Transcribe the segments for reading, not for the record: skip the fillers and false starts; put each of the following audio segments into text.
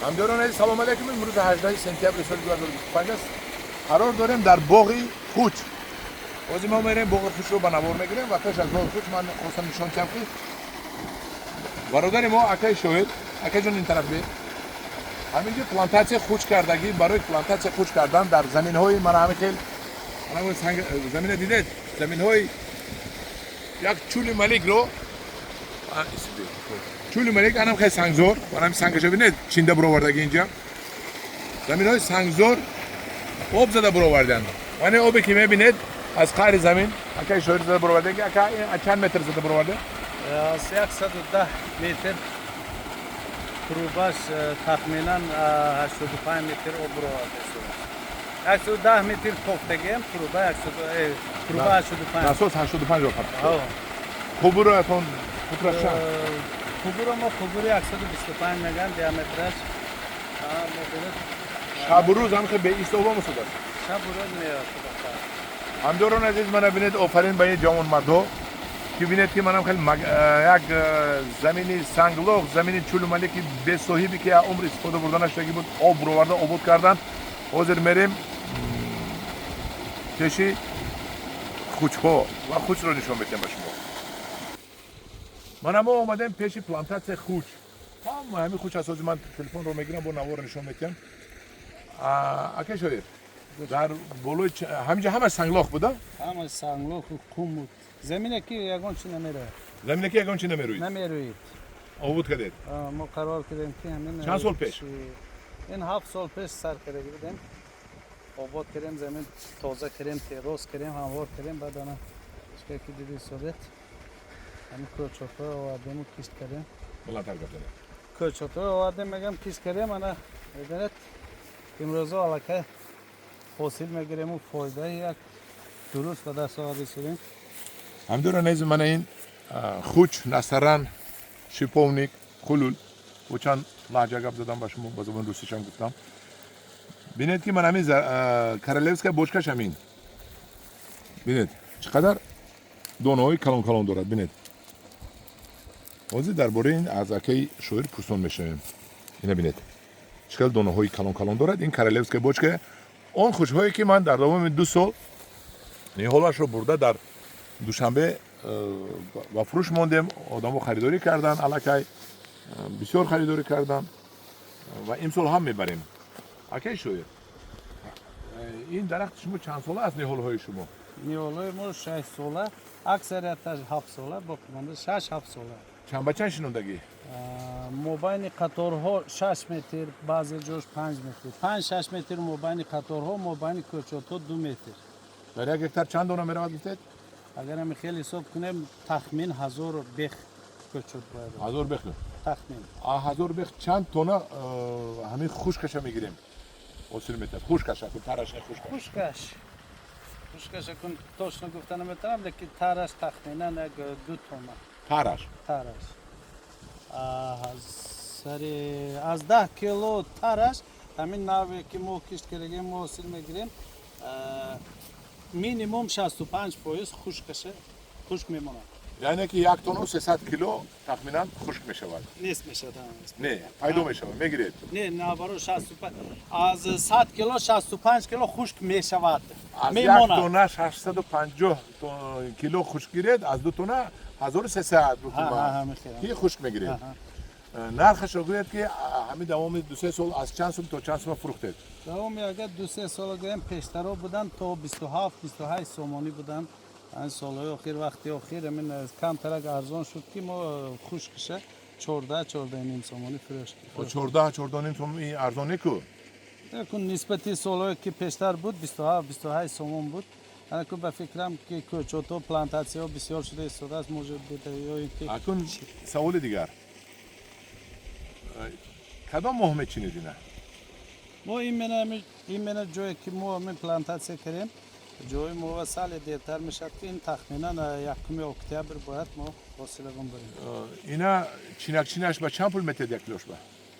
Ҳамдиёрон азиз, салом алейкум. Имрӯз 18 сентябри соли 2025 аст. Қарор дорем дар боғи хуч. Ҳозир мо мерем, боғи хучро ба навор мегирем ва пеш аз боғи хуч ман хостам нишон диҳам, ки бародари мо, акаи Шоҳид, акаҷон, ин тараф бе. Ҳаминҷо плантатсия хуч кардагӣ. Барои плантатсия хуч кардан дар заминҳои мана ҳамин хел, ҳамин замина дидед, заминҳои як Чӯли Маликро, Чӯли Малик анам хел сангзор, анам сангаша бинед, чинда буровардаги. Инҷа заминҳои сангзор об зада буроварданд. Ане обе ки мебинед, аз қаъри замин акаи Шоҳир зада буровардаги. Ака, чанд метр зада буроварда? Аз 110 метр трубаш тахминан 85 метр об буроварда истодааст. 110 метр кофтагиам труба, труба 85. Насос 85 ро. Қубуратон қутраш чанд? Қубуро мо қубури 125 меган диаметраш. Шабу рӯз ҳам хел беистоба мусодааст? Шабу рӯз меояд. Ҳамдиёрон азиз, мана бинед, офарин ба ин ҷавонмардҳо, ки бинед, ки манам хеле як замини санглох, замини Чӯлу Малики бесоҳибе, ки умр истифода бурда нашудагӣ буд, об буроварда, обод кардан. Ҳозир мерем пеши хучҳо ва хучро нишон медиҳем ба шумо. Мана мо омадем пеши плантатсияи хуч. Ҳама ҳамин хуч аст. Ҳозир ман телефонро мегирам, бо наворро нишон медиҳам. Ака Шоир, дар болои ҳаминҷа ҳама санглох буда? Ҳама санглоху қум буд. Замине ки ягон чи намерояд. Замине ки ягон чи намерӯид. Намерӯид. Обод кардед? Мо қарор кардем, ки ҳамин Чанд сол пеш? Ин 7 сол пеш сар кардаги будем. Обод кардем, замин тоза кардем, рост кардем, ҳамвор кардем. Баъд ана чике ки диди истодед, ҳамин кӯчотҳо овардему, кишт кардем. Баландтар гап занед. Кӯчотҳо овардем, мегам, кишт кардем. Ана мебинед, имрӯзо аллакай ҳосил мегирему фоидаи як дуруст ба даст оварда истодем. Ҳамдиёрон азиз, мана ин хуч, насаран, шиповник, хулул, бо чанд лаҳҷа гап задам ба шумо, ба забони русишам гуфтам. Бинед, ки ман ҳамин королевская бочкаш ҳамин, бинед, чӣ қадар донаҳои калон калон дорад. Бинед, ҳозир дар бораи ин аз акаи Шоир пурсон мешавем. Ина бинед, чӣ қадар донаҳои калон калон дорад. Ин королевская бочка, он хучҳое ки ман дар давоми 2 сол ниҳолашро бурда дар Душанбе ба фурӯш мондем, одамо харидорӣ карданд, аллакай бисёр харидорӣ карданд ва имсол ҳам мебарем. Акаи Шоир, ин дарахти шумо чанд сола аст, ниҳолҳои шумо? Ниҳолҳои мо 6 сола, аксарияташ 7 сола, боқимонда 6-7 сола. Чанд ба чанд шинондагӣ? Мобайни қаторҳо 6 метр, баъзе ҷош 5 метр, 5-6 метр мобайни қаторҳо, мобайни кӯчотҳо 2 метр. Дар 1 гектар чанд дона меравад, гуфтед? Агар ами хеле ҳисоб кунем, тахмин 1000 бех кӯчот бояд. 1000 бех? Тахмин. А 1000 бех чанд тона ҳамин хушкаша мегирем, ҳосил метиҳад? Хушкаша, тараш не, хушкаш. Хушкаша кун точно гуфта наметавонам, лекин тараш тахминан як 2 тонна. Тараш? Тараш сари аз 10 кило тараш, ҳамин наве ки мо кишт кардагем, мо ҳосил мегирем, минимум 65% хушкаша, хушк мемонад. Яъне ки 1 тонну 300 кило тахминан хушк мешавад? Нест мешавад. Не, пайдо мешавад, мегиред? Не, наоборот, 65 аз 100 кило 65 кило хушк мешавад. Аз як Мемонад. тонна 650 кило хушк гиред, аз 2 тонна 1300 Мехӯрам. ки хушк мегиред. Нархашро гӯед, ки ҳамин давоми 2-3 сол аз чанд сум то чанд сума фурӯхтед? Давоми агар 2-3 сола гӯем, пештаро буданд то 27, 28 сомонӣ буданд. Ин солҳои охир, вақти охир ҳамин камтарак арзон шуд, ки мо хушкиша 14, 14,5 сомонӣ фурӯш. 14, 14,5 сум арзон не ку? Кун нисбати солҳое ки пештар буд, 27, 28 сомон буд. Анакун ба фикрам, ки кӯчотҳо, плантатсияҳо бисёр шуда истодааст, может быть, ё ин ки Акун саволи дигар: кадом моҳ мечинед ина? Мо именно ҷое ки мо ҳамин плантатсия кардем, ҷои мо сале дертар мешавад, ки ин тахминан 1 октябр бояд мо ҳосилагон барем. Ина чинакчинаш ба чанд пул метиҳед, 1 килош ба?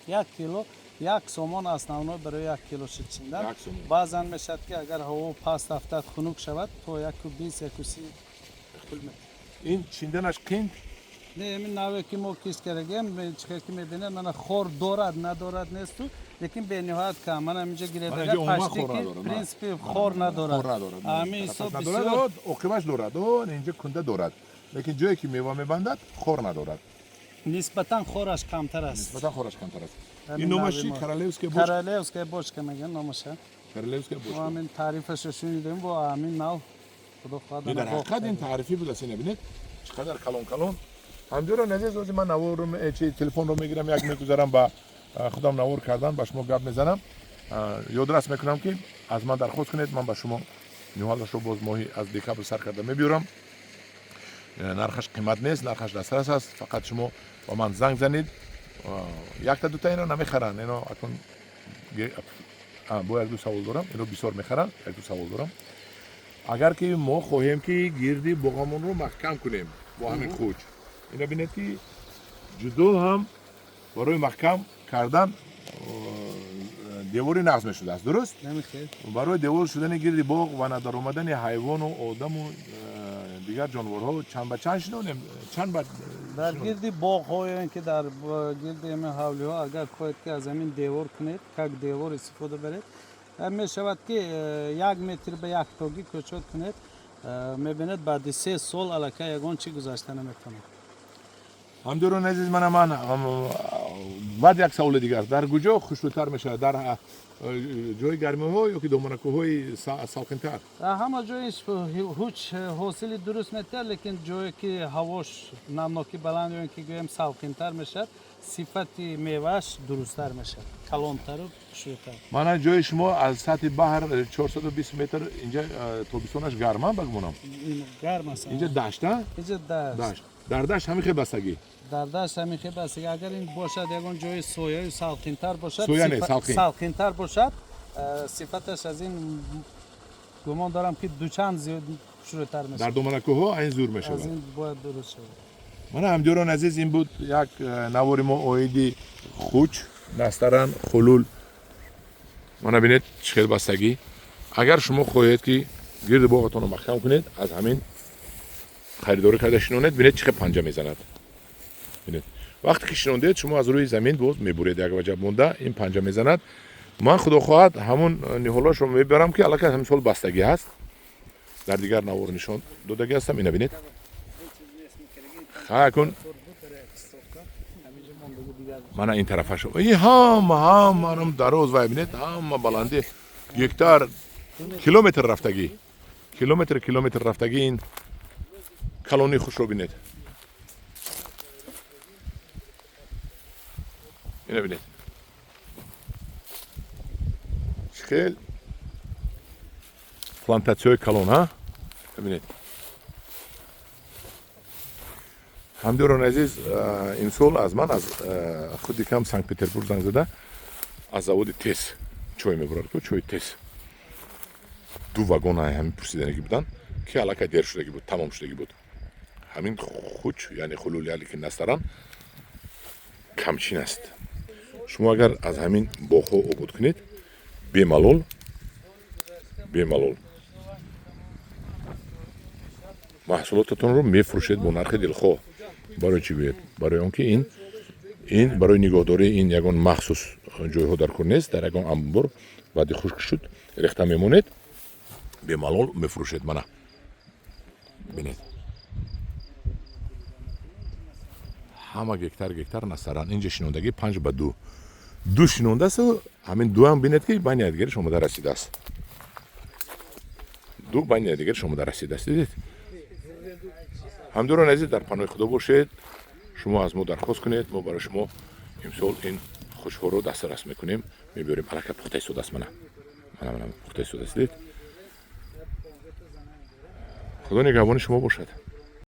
1 кило 1 сомон, основной барои 1 кило чиндан. 1 сомон. Баъзан мешавад, ки агар ҳаво паст афтад, хунук шавад, то 1,20, 1,30 пул метиҳад. Ин чинданаш қинд? Не, ҳамин наве ки мо кишт кардагем, чӣ ки мебинед, мана хор дорад, надорад несту, лекин бениҳоят кам. Мана ҳаминҷа гиред, агар почти ки принсипи хор надорад. Ҳамин ҳисоб бисёр оқибаш дорад. Инҷа кунда дорад, лекин ҷое ки мева мебандад, хор надорад. Нисбатан хораш камтар аст. Нисбатан хораш камтар аст. Ин номаш чи? Королевская бочка. Королевская бочка мегӯянд номаша. Королевская бочка. Ҳамин таърифашро шунидем, бо ҳамин нав худо хоҳад. Дар ҳақиқат ин таърифӣ будааст. Ина бинед, чӣ қадар калон калон. Ҳамҷоро азиз, ози ман наворро, телефонро мегирам, як мегузарам ба худам навор кардан, ба шумо гап мезанам. Ёдрас мекунам, ки аз ман дархост кунед, ман ба шумо ниҳолашро боз моҳи аз декабр сар карда мебиёрам. Нархаш қимат нест, нархаш дастрас аст. Фақат шумо ба ман занг занед. Якта дута ино намехаранд, ино акун бо як-ду савол дорам, ино бисёр мехаранд. Як-ду савол дорам. Агар ки мо хоҳем, ки гирди боғамонро маҳкам кунем бо ҳамин хуч, ина бинед, ки ҷудо ҳам барои маҳкам кардан девори нағз мешудааст, дуруст? Барои девор шудани гирди боғ ва надаромадани ҳайвону одаму дигар ҷонворҳо чанд ба чанд шинонем? Чанд ба Дар гирди боғҳо ё ки дар гирди ҳамин ҳавлиҳо, агар хоҳед, ки аз ҳамин девор кунед, как девор истифода баред, мешавад, ки 1 метр ба яктогӣ кӯчот кунед. Мебинед, баъди 3 сол аллакай ягон чӣ гузашта наметавонад. Ҳамдиёрони азиз, мана ман баъд як саволи дигар: дар куҷо хушрӯтар мешавад, дар ҷои гармиҳо ё ки доманакӯҳҳои салқинтар? Ҳама ҷои ҳуч ҳосили дуруст метиҳад, лекин ҷое ки ҳавош намнокӣ баланд ё ки гӯем салқинтар мешавад, сифати мевааш дурусттар мешавад, калонтару хушрӯтар. Мана ҷои шумо аз сатҳи баҳр 420 метр, инҷа тобистонаш гарма, ба гумонам. Гарм аст. Инҷа дашта? Инҷа дашт. Дар дашт ҳамин хел бастагӣ? Дар дашт ҳамин хел бастагӣ. Агар ин бошад, ягон ҷои сояю салқинтар бошад, соя не, салқин, салқинтар бошад, сифаташ аз ин гумон дорам, ки дучанд зиёд хушрӯтар мешавад. Дар доманакӯҳҳо айн зур мешавад. Аз ин бояд дуруст шавад. Мана, ҳамдиёрони азиз, ин буд як навори мо оиди хуч, настаран, хулул. Мана бинед, чӣ хел бастагӣ. Агар шумо хоҳед, ки гирди боғатонро маҳкам кунед, аз ҳамин харидорӣ карда шинонед. Бинед, чӣ хел панҷа мезанад. Бинед, вақте ки шинондед, шумо аз рӯи замин боз мебуред, як ваҷаб монда ин панҷа мезанад. Ман, худо хоҳад, ҳамун ниҳолашро мебарам, ки аллакай ҳамин сол бастагӣ ҳаст, дар дигар навор нишон додагӣ ҳастам. Ина бинед, акун мана ин тарафаш, и ҳама ҳаманам дароз вай, бинед, ҳама баландӣ, гектар, километр рафтагӣ, километр километр рафтагӣ. Ин калони хушро бинед, ина бинед, чӣ хел плантатсияҳои калон, ҳа, бинед. Ҳамдиёрони азиз, имсол аз ман аз худи кам Санкт Петербург занг зада, аз заводи Тес чой мебурад ку, чои Тес, ду вагона ҳамин пурсиданагӣ буданд, ки аллакай дер шудагӣ буд, тамом шудагӣ буд. Ҳамин хуч, яъне хулул, ки настаран камчин аст. Шумо агар аз ҳамин боғҳо обод кунед, бемалол, бемалол маҳсулотатонро мефурӯшед бо нархи дилхоҳ. Барои чӣ гӯед? Барои он ки ин барои нигоҳдории ин ягон махсус ҷойҳо дар кор нест. Дар ягон анбор баъди хушк шуд, рехта мемонед, бемалол мефурӯшед. Мана бинед, ҳама гектар гектар настаран инҷа шинондагӣ, 5 ба 2, ду шинондааст. Ҳамин дуам бинед, ки байни якдигараш омода расидааст, ду байни якдигараш омода расидааст, дидед? Ҳамдиёрони азиз, дар паноҳи Худо бошед. Шумо аз мо дархост кунед, мо барои шумо имсол ин хушҳоро дастрас мекунем, мебиёрем. Аллакай пухта истодааст, мана, мана, мана, пухта истодааст, дидед? Худо нигаҳбони шумо бошад.